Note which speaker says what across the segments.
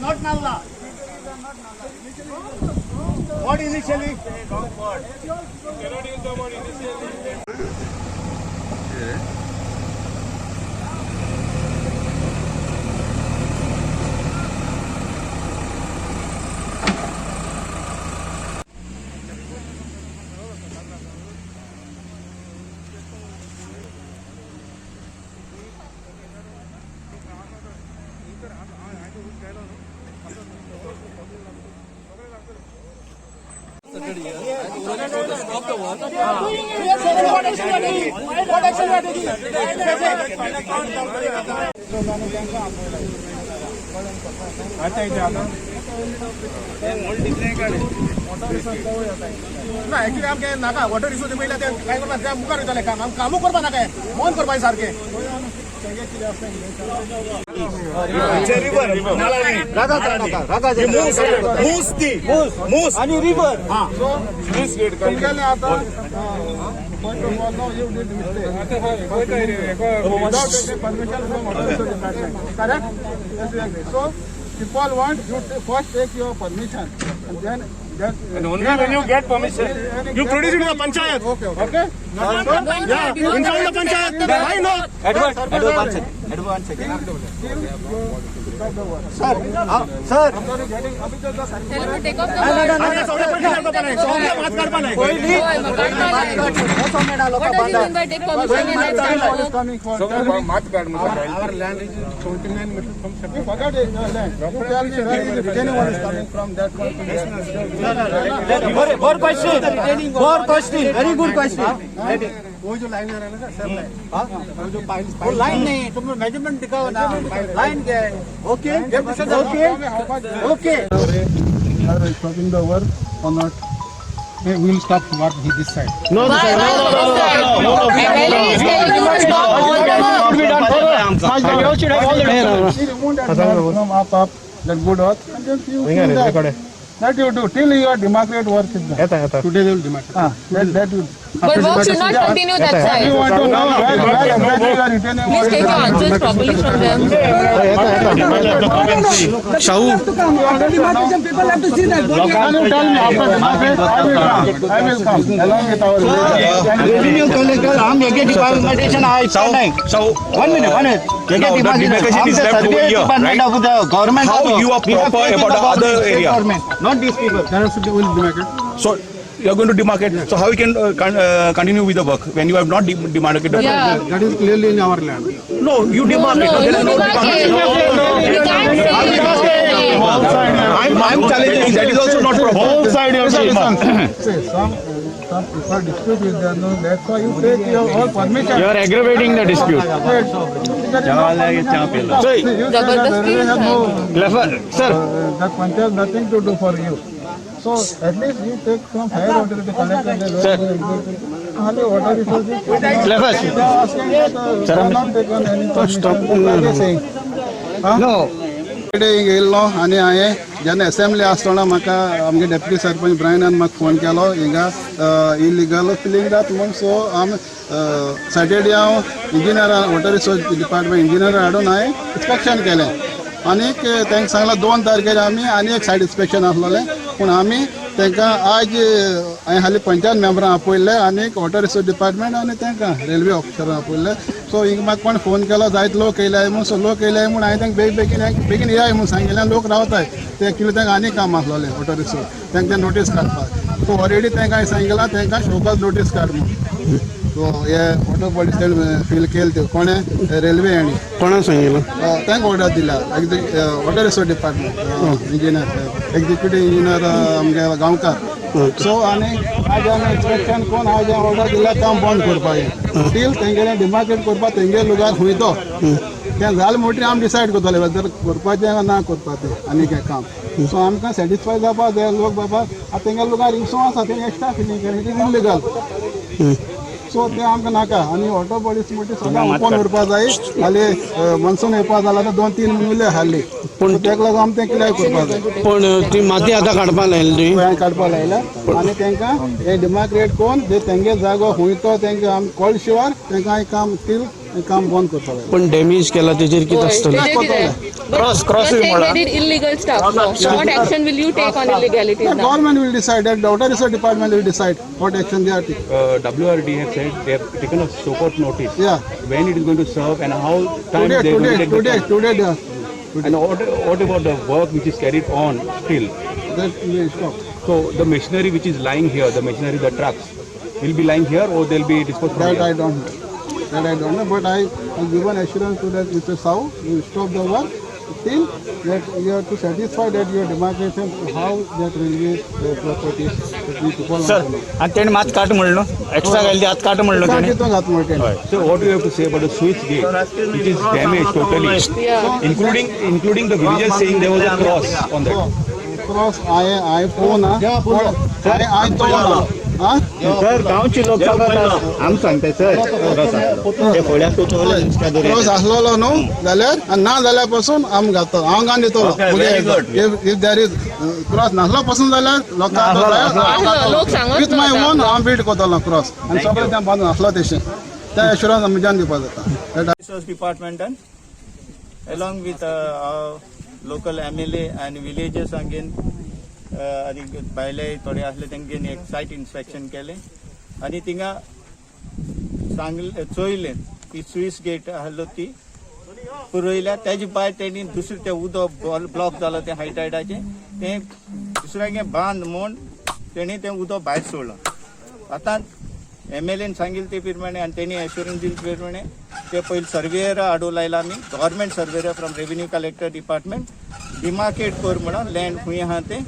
Speaker 1: Is not nallah. What initially?
Speaker 2: Cannot use the word initially.
Speaker 1: What action you are taking? What action you are taking? ना actually आमकां नाका water resource पयल्या ते काय करपा ते मुखार वयताले काम आमकां कामूय करपा नाका बंद करपा सारकें. मूस ती मूस
Speaker 3: आणि रिव्हर.
Speaker 4: तुमगेले आतां first of all, no, you did mistake. Without taking permission from water resource department. Correct? Yes, we agree. So, people want you to first take your permission and then that.
Speaker 2: And only when you get permission,
Speaker 1: You produce it to the panchayat.
Speaker 4: Okay, okay.
Speaker 1: Yeah, in front of the panchayat. Why not?
Speaker 3: Edward, Edward, one second. Edward, one second.
Speaker 4: Till you stop the work.
Speaker 3: Sir, sir.
Speaker 4: After you getting, अभी तो
Speaker 5: Tell him to take off the work.
Speaker 1: आमकां सगळें पयशे काडपा नाय, सगळें मात काडपा नाय.
Speaker 3: पयली
Speaker 5: What does he mean by take permission and then start work?
Speaker 4: Coming for.
Speaker 2: Our land is 29 meters from
Speaker 4: You forgot it, your land. You tell me where is the retaining wall is coming from that one to that.
Speaker 3: Four question, four question, very good question.
Speaker 4: वो जो line आ रहा है ना sir, line वो जो pile
Speaker 3: वो line नहीं, तुम measurement दिखाओ ना, लाइन क्या है? Okay, okay, okay.
Speaker 4: Stopping the work or not? We will stop work this side.
Speaker 5: Why? Why on this side? MLA is telling you to stop all the work.
Speaker 4: He removed that earth from up up, that good earth, and just you fill that. That you do till your demarcate work is done.
Speaker 2: Today they will demarcate.
Speaker 4: Ah, that you.
Speaker 5: But work should not continue that
Speaker 4: You
Speaker 5: side.
Speaker 4: want to know where exactly you are retaining
Speaker 5: Please
Speaker 4: wall is
Speaker 5: take your
Speaker 4: done.
Speaker 5: answers properly from them.
Speaker 3: People have to see that.
Speaker 4: Can you tell me after demarcate, I will come along with our village.
Speaker 3: Revenue collector, हम एक departmentation I
Speaker 6: So, so
Speaker 3: one minute, one minute.
Speaker 6: Now, the demarcation is left over here,
Speaker 3: department
Speaker 6: right?
Speaker 3: of the government.
Speaker 6: How
Speaker 3: also.
Speaker 6: you are
Speaker 3: We have
Speaker 6: proper
Speaker 3: faith in
Speaker 6: about the
Speaker 3: government,
Speaker 6: other
Speaker 3: state
Speaker 6: area?
Speaker 3: government, not these people.
Speaker 4: That will demarcate.
Speaker 6: So you are going to demarcate. So how you can continue with the work when you have not demarcated the
Speaker 5: Yeah.
Speaker 4: That is clearly in our land.
Speaker 6: No, you demarcate.
Speaker 5: No,
Speaker 6: There
Speaker 5: you
Speaker 6: is no
Speaker 5: demarcate.
Speaker 6: demarcation.
Speaker 5: We can't say.
Speaker 6: I'm challenging. That is also not proper.
Speaker 4: Both side you See, some people dispute with them, no, that's why you take your all permission.
Speaker 7: You are aggravating the dispute.
Speaker 4: See, you said that
Speaker 5: Zabardasti
Speaker 4: there is no,
Speaker 7: Clever. Sir,
Speaker 4: that panchayat nothing to do for you. So at least you take from higher authority, collector, the lower executive. Hardly water resources.
Speaker 7: clever.
Speaker 4: They are asking that, we have not taken any permission. What are they saying?
Speaker 3: No.
Speaker 4: कडेन येयल्लो आनी हांवें जेन्ना assembly आसतना म्हाका आमगे deputy sarpanch ब्रायनान म्हाका phone केलो हिंगा इलिगल फिलींग जाता म्हूण. सो आमी सॅटर्डे हांव इंजिनियरा वॉटर रिसोर्स डिपार्टमेंट इंजिनियर हाडून हांवें इन्स्पेक्शन केलें आनीक तांकां सांगलां 2 तारखेर आमी आनी एक सायड इन्स्पेक्शन आसलेलें. पूण आमी तांकां आज हांवें हालीं पंचायत मेंबरां आपयल्ले आनीक वॉटर रिसोर्स डिपार्टमेंट आनी तांकां रेल्वे ऑफिसरां आपयल्ले. सो हिंगा म्हाका कोण फोन केलो जायत लोक येयले म्हूण. सो लोक येयले म्हूण हांवें तांकां बेगीन बेगीन बेगीन येयाय म्हूण सांगिल्लें. लोक रावताय ते एक्चुली तांकां आनी काम आसलेलें वॉटर रिसोर्स तांकां ते नोटीस काडपाक. सो ऑलरेडी तांकां हांवें सांगिलां तांकां शोकॉज नोटीस काड म्हूण. सो हे वॉटर बॉडी फील केले ते कोणें रेल्वे हांणी
Speaker 7: कोणा सांगितलं?
Speaker 4: तांकां ऑर्डर दिल्या water resource department engineer executive engineer आमगे गांवकार. सो आनी आज आमी इन्स्पेक्शन कोण आज ऑर्डर दिल्या काम बंद करपाचें टील तेंगेलें डिमार्केट करपाक तेंगे लुगार खूंय तो तें जालें म्हणटकीर आमी डिसायड करतले वेदर करपाचें काय ना करपाचें आनी हें काम. सो आमकां सॅटिस्फाय जावपा जाय लोक बाबा आतां तेंगे लुगार हिंगसो आसा तें एक्स्ट्रा फिलींग केलें it is illegal. सो तें आमकां नाका आनी ऑटो बॉडीज म्हणटी सदां ओपन उरपा जाय. हाली मनसून येवपा जाला आतां 2-3 म्हयने उरले हाली. पूण तेका लागून आमी तें क्लियर करपा जाय.
Speaker 7: पण ती माती आता काडपाक लायली तुवें?
Speaker 4: गोंयांत काडपा लायल्या आनी तांकां हे डिमार्केट कोण जे तेंगे जागो खूंय तो तांकां आमी कळ शिवार तांकां हें काम तील आनी काम बंद करता जाय.
Speaker 7: पण डॅमेज केला तेजेर कितें आसतलें?
Speaker 5: Cross, cross. They did illegal stuff. No. So what action will you take on illegalities now?
Speaker 4: Government will decide that, water resource department will decide what action they are taking.
Speaker 6: WRD have said they have taken a so-called notice.
Speaker 4: Yeah.
Speaker 6: When it is going to serve and how time
Speaker 4: Today,
Speaker 6: they are going
Speaker 4: today,
Speaker 6: to take the
Speaker 4: today,
Speaker 6: time.
Speaker 4: Today, they are,
Speaker 6: And what about the work which is carried on still?
Speaker 4: That will stop.
Speaker 6: So the machinery which is lying here, the machinery, the trucks, will be lying here or they'll be disposed from
Speaker 4: That
Speaker 6: here?
Speaker 4: I don't know. That I don't know, but I have given assurance to that Mr. Sau, we will stop the work till that you have to satisfy that your demarcation, how that railway property that we people
Speaker 7: sir, आनी तेणी मात काट म्हणलो, extra घातली आत काट म्हणलो तेणी.
Speaker 4: कितून घात म्हणटे.
Speaker 6: So what do you have to say about the switch gate, which is damaged totally, including the villagers saying there was a cross on that?
Speaker 4: Cross हांवें हांवें पळोवना, हांवें हांवें तो ना.
Speaker 7: सर, गांवचे लोक आम सांगता सर,
Speaker 4: क्रॉस आसलेलो न्हू जाल्यार आनी ना जाल्यार पसून आमी घातलो, हांव घालून दितलो. If there is cross नासलो पसून जाल्यार
Speaker 5: आसलो, लोक सांगत
Speaker 4: विथ my
Speaker 5: न्हू.
Speaker 4: ओन हांव बिल्ड करतलो क्रॉस आनी सगळें तें बांदून आसलो तशें तें एश्युरन्स आमच्यान दिवपाक जाता.
Speaker 8: Resource Department and along with our local MLA and villagers again आनी भायले थोडे आसले तेंगेन एक सायट इन्स्पेक्शन केलें आनी थिंगा सांगलें, चोयलें की स्विच गेट आहलो ती पुरयल्या. तेजे भायर तेणी दुसरें तें उदक ब्लॉक जालो तें हायटायडाचें तें दुसऱ्यांगे बांद म्हूण तेणी तें उदक भायर सोडलां. आतां एमएलएन सांगिल्लें ते प्रमाणे आनी तेणी एश्युरन्स दिले ते प्रमाणे ते पयलीं सर्वेयर हाडूं लायला आमी, government surveyor from revenue collector department, demarcate कर म्हणून लँड खंय आहा तें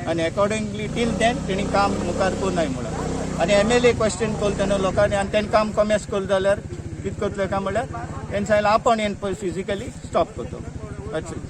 Speaker 8: आनी एकॉर्डिंगली टील देन तेणी काम मुखार करूं म्हणून. आनी एमएलए क्वेश्चन केलो तेन्ना लोकांनी आनी तेणी काम कमेस केलें जाल्यार कितें करतले काय म्हळ्यार तेणी सांगलें, आपूण येवन पळय फिजिकली स्टॉप करतो. That's it.